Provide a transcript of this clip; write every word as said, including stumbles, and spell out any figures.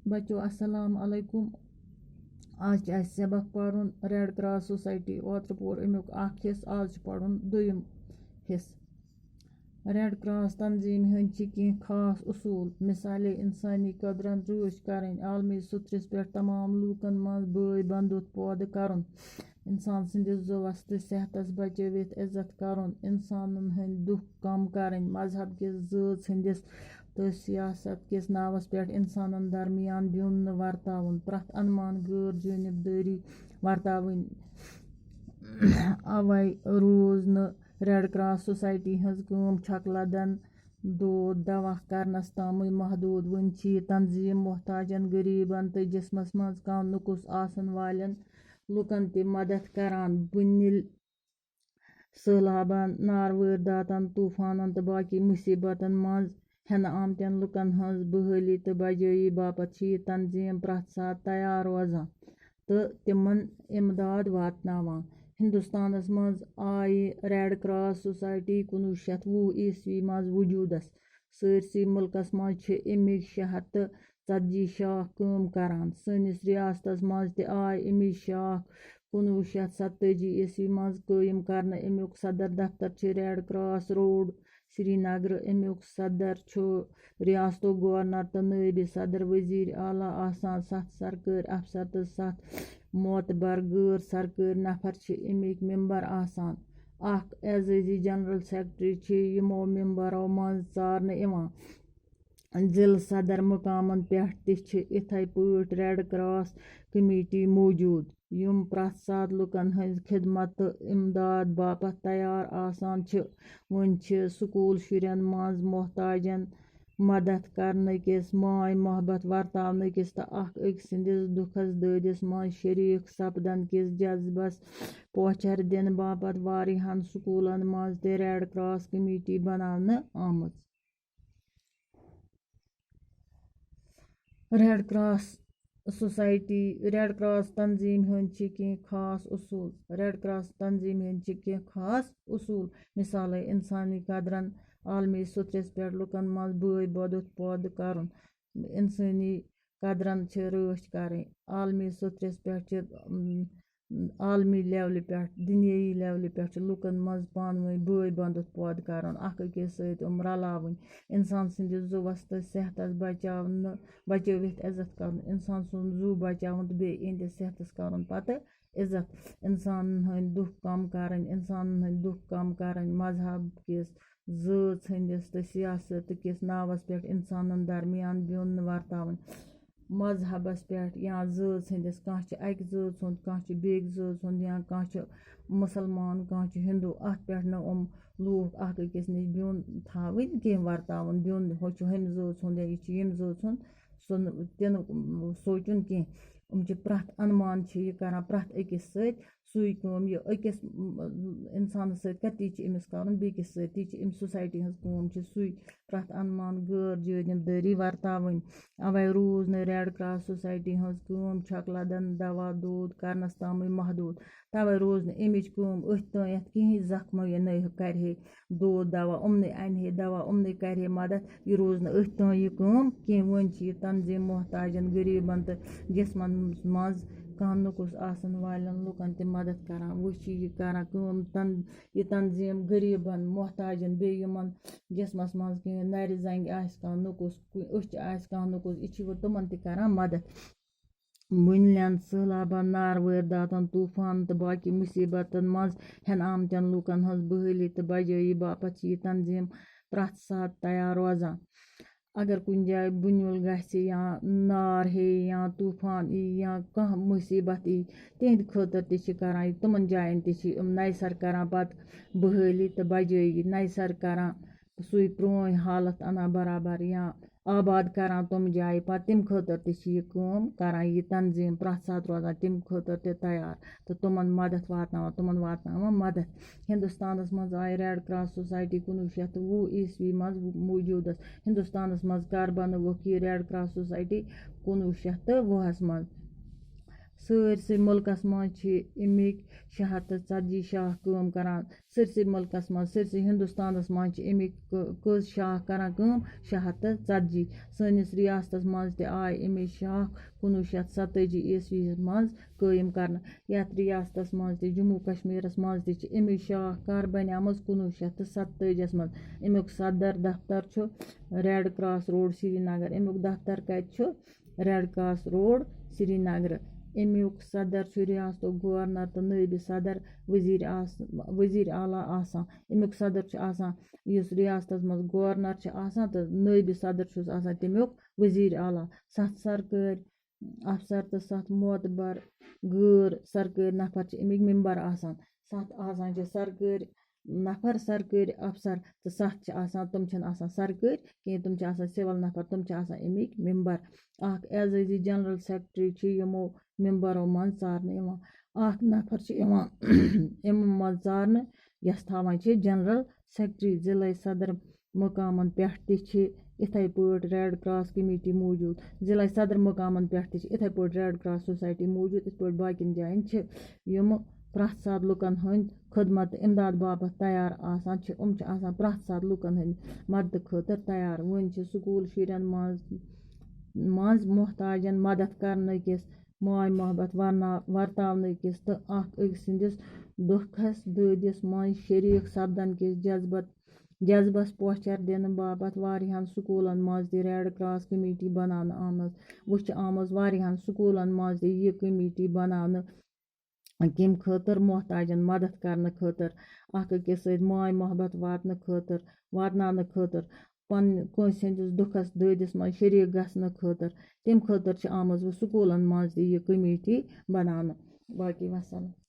بچو، السلام علیکم۔ آز چھُ اَسہِ سبق پَرُن ریڈ کراس سوسایٹی۔ اوترٕ پوٚر اَمیُک اَکھ حصہٕ، آز چھُ پَرُن دوٚیِم حصہٕ۔ ریڈ کراس تنظیٖم ہٕنٛدۍ چھِ کینٛہہ خاص اصوٗل، مثالے اِنسٲنی قدرن رٲچھ کَرٕنۍ، عالمی سطحس پٮ۪ٹھ تمام لوٗکن منٛز بٲے بندُت پٲدٕ کَرُن، اِنسان سٕنٛدِس زُوَس تہٕ صحتَس بچٲوِتھ عزت کَرُن، اِنسانَن ہٕنٛدۍ دُکھ کم کَرٕنۍ، مذہب کِس زٲژ ہٕنٛدِس تہٕ سیاست کِس ناوَس پٮ۪ٹھ اِنسانَن درمیان بیوٚن نہٕ ورتاوُن، پرٛٮ۪تھ اَنمان غٲر جٲنِبدٲری ورتاوٕنۍ۔ اَوَے روٗز نہٕ ریڈ کراس سوسایٹی ہٕنٛز کٲم چھکلہٕ دَن دود دوا کرنَس تامٕے محدوٗد۔ وۄنۍ چھِ یہِ تنظیٖم محتاجن، غریٖبن تہٕ جسمس منٛز کانٛہہ نقص آسن والٮ۪ن لوٗکن تہِ مدد کران۔ بُنیل سٔہلابن، نار وٲرۍ داتن، طوفانن تہٕ باقی مُصیٖبتن منٛز ہٮ۪نہٕ آمتٮ۪ن لوٗکن ہٕنٛز بحٲلی تہٕ بجٲیی باپتھ چھِ یہِ تنظیٖم پرٛٮ۪تھ ساتہٕ تیار روزان تہٕ تِمن اِمداد واتناوان۔ ہندوستانس منٛز آیہِ ریڈ کراس سوسایٹی کُنوُہ شیٚتھ وُہ عیسوی منٛز وجوٗدس۔ سٲرسٕے مُلکس منٛز چھِ اَمِکۍ شےٚ ہَتھ تہٕ ژتجی شاخ کٲم کران۔ سٲنِس ریاستس منٛز تہِ آے اَمِچ شاخ کُنوُہ شیٚتھ ستٲجی عیسوی منٛز قٲیِم کرنہٕ۔ اَمیُک صدر دفتر چھِ ریڈ کراس روڈ، سرینگر۔ اَمیُک صدر چھُ ریاستُک گورنر تہٕ نٲیِب صدر، وزیر اعلیٰ آسان۔ ستھ سرکٲرۍ افسر تہٕ ستھ معتبر غٲر سرکٲرۍ نفر چھِ اَمِکۍ ممبر آسان۔ اکھ اعزازی جنرل سیکرٹری چھِ یِمو ممبرو منٛز ژارنہٕ یِوان۔ ضلعہٕ صدر مقامن پٮ۪ٹھ تہِ چھِ اِتھے پٲٹھۍ ریڈ کراس کمیٹی موجود، یِم پرٛٮ۪تھ ساتہٕ لوٗکن ہٕنٛز خدمت تہٕ اِمداد باپتھ تیار آسان چھِ۔ وۄنۍ چھِ سکوٗل شُرٮ۪ن منٛز محتاجن مدد کرنہٕ کِس، ماے محبت ورتاونہٕ کِس تہٕ اکھ أکۍ سٕنٛدِس دُکھس دٲدِس منٛز شریٖک سپدن کِس جذبس پوچھر دِنہٕ باپتھ واریاہن سکوٗلن منٛز تہِ ریڈ کراس کمیٹی بناونہٕ آمٕژ۔ Red cross society, red cross تنظیٖم ہٕنٛدۍ چھِ کینٛہہ خاص اصوٗل۔ ریڈ کراس تنظیٖم ہٕنٛدۍ چھِ کینٛہہ خاص اصوٗل، مثالے اِنسٲنی قدرن، عالمی سطحس پٮ۪ٹھ لوٗکن منٛز بٲے بندُت پٲدٕ کرُن، اِنسٲنی قدرن چھِ رٲچھ کرٕنۍ، عالمی سطحس پٮ۪ٹھ چھِ، اَم، عالمی لیولہِ پٮ۪ٹھ، دُنیٲیی لیولہِ پٮ۪ٹھ چھِ لوٗکن منٛز پانہٕ ؤنۍ بٲے بندُت پٲدٕ کرُن، اکھ أکِس سۭتۍ یِم رلاوٕنۍ، اِنسان سٕنٛدِس زُوَس تہٕ صحتَس بچاونہٕ، بچٲوِتھ عزت کرُن، اِنسان سُنٛد زُو بچاوُن تہٕ بیٚیہِ یِہنٛدِس صحتَس کرُن پتہٕ عزت، اِنسانَن ہٕنٛدۍ دُکھ کم کرٕنۍ، اِنسانَن ہٕنٛدۍ دُکھ کم کرٕنۍ، مذہب کِس، زٲژ ہٕنٛدِس تہٕ سیاست کِس ناوَس پٮ۪ٹھ اِنسانَن درمیان بیوٚن نہٕ ورتاوٕنۍ۔ مذہبَس پٮ۪ٹھ یا زٲژ ہٕنٛدِس، کانٛہہ چھِ اَکہِ زٲژ ہُنٛد، کانٛہہ چھِ بیٚکہِ زٲژ ہُنٛد، یا کانٛہہ چھِ مُسلمان، کانٛہہ چھِ ہِندوٗ، اَتھ پٮ۪ٹھ نہٕ یِم لوٗکھ اَکھ أکِس نِش بیوٚن تھاوٕنۍ کینٛہہ، ورتاوُن بیوٚن، ہُہ چھُ ہُمہِ زٲژ ہُنٛد یا یہِ چھُ ییٚمہِ زٲژ ہُنٛد، سُہ نہٕ، تہِ نہٕ سونٛچُن کینٛہہ۔ یِم چھِ پرٛٮ۪تھ اَنمان چھِ یہِ کران پرٛٮ۪تھ أکِس سۭتۍ، سُے کٲم، یہِ أکِس، م، اِنسانَس سۭتۍ کَتہِ چھِ أمِس کَرُن، بیٚکِس سۭتۍ تہِ چھِ أمۍ سوسایٹی ہٕنٛز کٲم چھِ سُے، پرٛٮ۪تھ اَنمان غٲر جٲنِبدٲری وَرتاوٕنۍ۔ اَوَے روٗز نہٕ ریڈ کراس سوسایٹی ہٕنٛز کٲم چھۄکہٕ لَدَن، دَوا دود کَرنَس تامٕے محدوٗد۔ تَوَے روٗز نہٕ اَمِچ کٲم أتھۍ تانٮ۪تھ کِہیٖنۍ، زَخمو یہِ نٔے کَرِ ہے دود دَوا، یِمنٕے اَنہِ ہے دَوا، یِمنٕے کَرِ ہے مَدَد۔ یہِ روٗز نہٕ أتھۍ تام یہِ کٲم کینٛہہ۔ وۄنۍ چھِ یہِ تنظیٖم محتاجَن، غریٖبَن تہٕ جسمَن منٛز کانٛہہ نقص آسَن والٮ۪ن لُکَن تہِ مَدَد کَران۔ وۄنۍ چھِ یہِ کَران کٲم، تن-، یہِ تنظیٖم غریٖبَن، محتاجَن، بیٚیہِ یِمَن جسمَس منٛز کینٛہہ نَرِ زَنٛگہِ آسہِ کانٛہہ نقص، کُ-، أچھ آسہِ کانٛہہ نقص، یہِ چھِ وۄنۍ تِمَن تہِ کَران مَدَد۔ بُنیلن، سٔہلابن، نار وٲرۍ داتن، طوفان تہٕ باقی مُصیٖبتن منٛز ہٮ۪نہٕ آمتٮ۪ن لوٗکن ہٕنٛز بحٲلی تہٕ بجٲیی باپتھ چھِ یہِ تنظیٖم پرٛٮ۪تھ ساتہٕ تیار روزان۔ اگر کُنہِ جایہِ بُنیُل گژھِ یا نار ہیٚیہِ یا طوفان یی یا کانٛہہ مُصیٖبت یی، تِہنٛدِ خٲطرٕ تہِ چھِ کران یہِ، تِمن جاین تہِ چھِ یِم نَیہِ سرٕ کران پتہٕ بحٲلی تہٕ بجٲیی، نَیہِ سرٕ کران سُے پرٛٲنۍ حالت اَنان برابر یا آباد کران تِم جایہِ، پتہٕ تَمہِ خٲطرٕ تہِ چھِ یہِ کٲم کران، یہِ تنظیٖم پرٛٮ۪تھ ساتہٕ روزان تَمہِ خٲطرٕ تہِ تیار تہٕ تِمن مدد واتناوان، تِمن واتناوان مدد۔ ہندوستانس منٛز آیہِ ریڈ کراس سوسایٹی کُنوُہ شیٚتھ تہٕ وُہ عیسوی منٛز وجوٗدس۔ ہندوستانس منٛز کر بنٲوٕکھ یہِ ریڈ کراس سوسایٹی؟ کُنوُہ شیٚتھ تہٕ وُہس منٛز۔ سٲرسٕے مُلکَس منٛز چھِ اَمِکۍ شےٚ ہَتھ تہٕ ژَتجی شاخ کٲم کَران۔ سٲرسٕے مُلکَس منٛز، سٲرسٕے ہِندُستانَس منٛز چھِ اَمِکۍ کٔ-، کٔژ شاخ کَران کٲم؟ شےٚ ہَتھ تہٕ ژَتجی۔ سٲنِس رِیاستَس منٛز تہِ آے اَمِکۍ شاخ کُنوُہ شیٚتھ ستٲجی عیسویَس منٛز قٲیِم کَرنہٕ۔ یَتھ رِیاستَس منٛز تہِ، جموں کشمیٖرَس منٛز تہِ چھِ اَمِکۍ شاخ کَر بَنیمٕژ؟ کُنوُہ شیٚتھ تہٕ ستٲجِیَس منٛز۔ اَمیُک صدر دفتر چھُ ریڈ کراس روڈ سرینگر۔ اَمیُک دفتر کَتہِ چھُ؟ ریڈ کراس روڈ سرینگرٕ۔ اَمیُک صدر چھُ ریاستُک گورنر تہٕ نٲیِب صدر وزیر آس-، وزیر اعلیٰ آسان۔ اَمیُک صدر چھُ آسان، یُس ریاستَس منٛز گورنر چھُ آسان تہٕ نٲیِب صدر چھُس آسان تَمیُک وزیر اعلیٰ۔ ستھ سرکٲرۍ افسر تہٕ ستھ معتبر غٲر سرکٲرۍ نفر چھِ اَمِکۍ ممبر آسان۔ ستھ آسان چھِ سرکٲرۍ نفر، سرکٲرۍ افسر، تہٕ ستھ چھِ آسان، تِم چھِنہٕ آسان سرکٲرۍ کینٛہہ، تِم چھِ آسان سِول نفر، تِم چھِ آسان اَمِکۍ ممبر۔ اکھ اعزازی جنرل سیکرٹری چھِ یِمو ممبرو منٛز ژارنہٕ یِوان۔ اکھ نفر چھِ یِوان یِمو منٛز ژارنہٕ، یَس تھاوان چھِ جنرل سیکرٹری۔ ضلعی صدر مقامن پٮ۪ٹھ تہِ چھِ یِتھَے پٲٹھۍ ریڈ کراس کمیٹی موٗجوٗد۔ ضلعی صدر مقامن پٮ۪ٹھ تہِ چھِ یِتھَے پٲٹھۍ ریڈ کراس سوسایٹی موٗجوٗد، یِتھ پٲٹھۍ باقین جاین چھِ، یِم پرٛٮ۪تھ ساتہٕ لُکن ہٕنٛدۍ خدمت تہٕ اِمداد باپتھ تیار آسان چھِ۔ یِم چھِ آسان پرٛٮ۪تھ ساتہٕ لُکن ہٕنٛدِ مددٕ خٲطرٕ تیار۔ وۄنۍ چھِ سکوٗل شُرٮ۪ن منٛز، منٛز محتاجن مدد کرنہٕ کِس ماے محبت ورنا-، ورتاونہٕ کِس تہٕ اکھ أکۍ سٕنٛدِس دۄکھس دٲدِس منٛز شریٖک سپدن کِس جذبت-، جذبس پوچھر دِنہٕ باپتھ واریاہن سکوٗلن منٛز تہِ ریڈ کراس کمیٹی بناونہٕ آمٕژ۔ وۄنۍ چھِ آمٕژ واریاہن سکوٗلن منٛز تہِ یہِ کمیٹی بناونہٕ، کَمہِ خٲطرٕ؟ محتاجن مدد کرنہٕ خٲطرٕ، اکھ أکِس سۭتۍ ماے محبت واتنہٕ خٲطرٕ، واتناونہٕ خٲطرٕ، پننہِ کٲنٛسہِ ہٕنٛدِس دُکھس دٲدِس منٛز شریٖک گژھنہٕ خٲطرٕ۔ تَمہِ خٲطرٕ چھِ آمٕژ وۄنۍ سکوٗلن منٛز تہِ یہِ کمیٹی بناونہٕ۔ باقی وسلام۔